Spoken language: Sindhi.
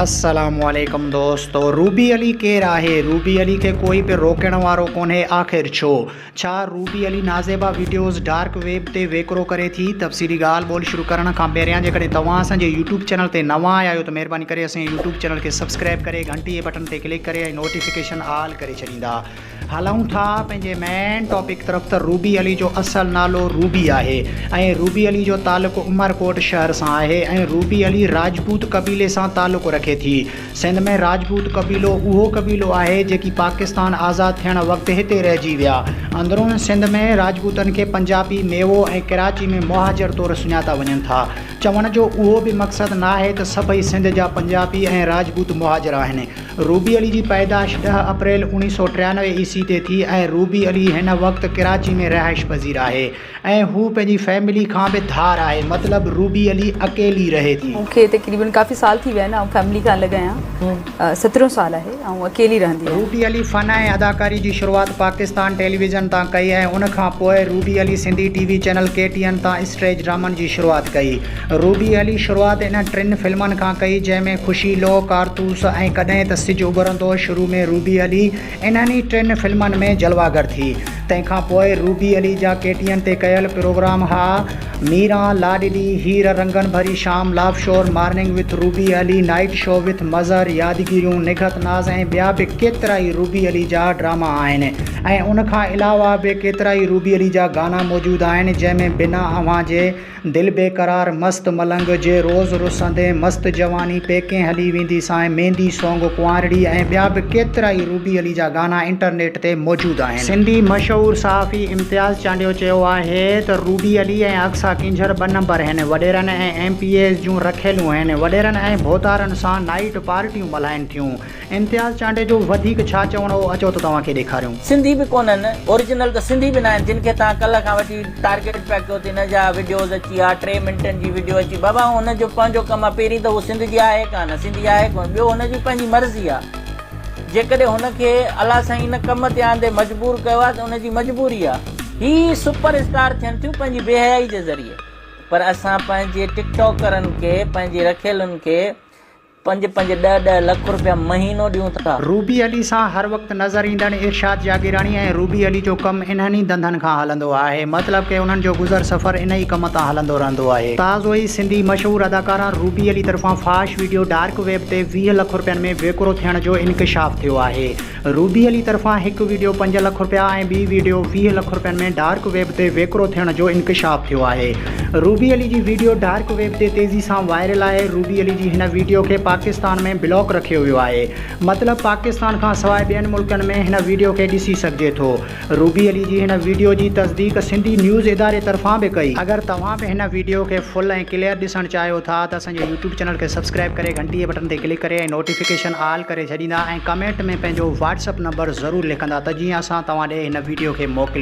السلام عليڪم دوستو روبي علي ڪير آهي روبي علي کي ڪوئي به روڪڻ وارو ڪونهي آخر ڇو ڇا Ruby Ali Nazeba videos dark web تي ويڪرو ڪري ٿي تفصيلي ڳالهه ٻولهه شروع ڪرڻ کان پهريان جيڪڏهن توهان اسان جي يوٽيوب چينل تي نوان آيا آهيو ته مهرباني ڪري اسان جي يوٽيوب چينل کي سبسڪرائب ڪري گهنٽي جي بٽڻ تي ڪلڪ ڪري ۽ نوٽيفڪيشن آل ڪري ڇڏيندا هلون ٿا پنهنجي مين ٽاپڪ طرف ته روبي علي جو اصل نالو روبي آهي ۽ روبي علي جو تعلق عمرڪوٽ شهر سان آهي ۽ روبي علي راجپوت قبيلي سان تعلق رکي ٿي. سنڌ ۾ راجپوت قبيلو اهو قبيلو آهي جيڪي پاڪستان آزاد ٿيڻ وقت هتي رهجي ويا. اندرون سنڌ ۾ راجپوتن کي پنجابي ميوو ۽ ڪراچي ۾ مهاجر طور سڃاتا وڃن ٿا. چوڻ جو اهو به مقصد ناهي ته سڀئي سنڌ جا پنجابي ۽ راجپوت مهاجر آهن. روبي علي جي پيدائش ڏهه اپريل 1993 عيسوي تي ٿي ۽ روبي علي هن وقت ڪراچي ۾ رهائش پذير آهي ۽ هو پنهنجي فيملي کان به ڌار آهي مطلب روبي علي اڪيلي رهي ٿي. مون کي تقريبن ڪافي سال ٿي ويا آهن آئون فيملي کان الڳ آهيان سترهون سال آهي آئون اڪيلي رهندي آهيان. روبي علي فن ۽ اداڪاري جي شروعات پاڪستان ٽيليويزن تان ڪئي ۽ ان کان پوء Ruby Ali Sindhi T V channel K T N تان اسٽيج ڊرامن جي شروعات ڪئي. روبي علي شروعات انهن ٽن فلمن کان ڪئي جنهن ۾ خوشي لو، ڪارتوس ۽ ڪڏهن ته سج اڀرندو شروع ۾ روبي علي انهن ئي ٽن فلمن ۾ جلواگر ٿي. تنهن کان پوء روبي علي جا ڪي ٽي اين تي ڪيل پروگرام ها ميران، لاڏلي، هير، رنگن ڀري شام، لاف شور، morning with Ruby Ali, night show with Mazhar, يادگيريون، نگهت ناز ۽ ٻيا به ڪيترائي روبي علي جا ڊراما آهن ۽ ان کان علاوه به ڪيترائي روبي علي جا گانا موجود آهن جنهن ۾ بنا اوهان جي دل بيقرار، مست ملنگ، جي روز رسندين، مست جواني، پيڪين هلي ويندي سانء، ميندي سونگ، ڪنوارڙي ۽ ٻيا به ڪيترائي روبي علي جا گانا انٽرنيٽ تي موجود آهن. سنڌي مشهور صحافي امتياز چانڊيو چيو آهي ته روبي علي ۽ اقصيٰ ڪينجهر ٻه نمبر هن، وڏيرن ۽ ايم پي ايز جون رکيلون هن، وڏيرن ۽ ڀوتارن سان نائيٽ پارٽيون ملهائين ٿيون. امتياز چانڊيي جو وڌيڪ ڇا چوڻ هو اچو ته توهان کي ڏيکاريون. سنڌي به ڪونهن اوريجنل ته سنڌي به ناهن جن کي توهان ڪلهه کان وٺي ٽارگيٽ پيا ڪيو ته هن جا وڊيوز اچي ويا ٽي منٽن جي وڊيو اچي بابا هن جو پنهنجو ڪم آهي پهرين ته هو سنڌ جي آهي ڪانه سنڌي آهي ڪونه ٻيو هن جي پنهنجي مرضي آهي جيڪڏهن هن کي الله سائين ان ڪم تي آندي مجبور ڪيو آهي ته ان جي مجبوري آهي هي سپر اسٽار ٿين ٿيون پنهنجي بي حيائي جي ذريعي پر اسان پنهنجي ٽڪ ٽاڪرن کي پنهنجي رکيلن کي پنج پنج ڏهه ڏهه لک روپيا مهينو ڏيون ٿا. روبي علي سان هر وقت نظر ايندڙ ارشاد جاگيراڻي ۽ روبي علي جو ڪم انهن ئي ڌنڌن کان هلندو آهي. مطلب ڪه انهن جو گذر سفر ان ئي ڪم تان هلندو رهندو آهي. تازو ئي سنڌي مشهور اداڪارا روبي علي طرفان فحاش وڊيو ڊارڪ ويب تي 20 لک روپين ۾ ويڪرو ٿيڻ جو انڪشاف ٿيو آهي. روبي علي طرفان هڪ وڊيو پنج لک رپيا ۽ ٻي وڊيو 20 لک رپين ۾ ڊارڪ ويب تي ويڪرو ٿيڻ جو انڪشاف ٿيو آهي. روبي علي جي وڊيو ڊارڪ ويب تي تيزي سان وائرل آهي. روبي علي جي هن وڊيو کي پاڪستان ۾ بلاڪ رکيو ويو آهي. مطلب پاڪستان کان سواء ٻين ملڪن ۾ هن وڊيو کي ڏسي سگهجي ٿو. روبي علي جي هن وڊيو جي تصديق سنڌي نيوز اداري طرفان به ڪئي. اگر توهان به هن وڊيو کي فل ۽ ڪليئر ڏسڻ چاهيو ٿا ته اسان جي يوٽيوب چينل کي سبسڪرائب ڪري گهنٽي جي بٽڻ تي ڪلڪ ڪري ۽ نوٽيفڪيشن آل ڪري ڇڏيندا ۽ ڪمينٽ ۾ پنهنجو واٽس اپ نمبر ضرور لکندا ته جيئن اسان توهان ڏي هن وڊيو کي موڪليون.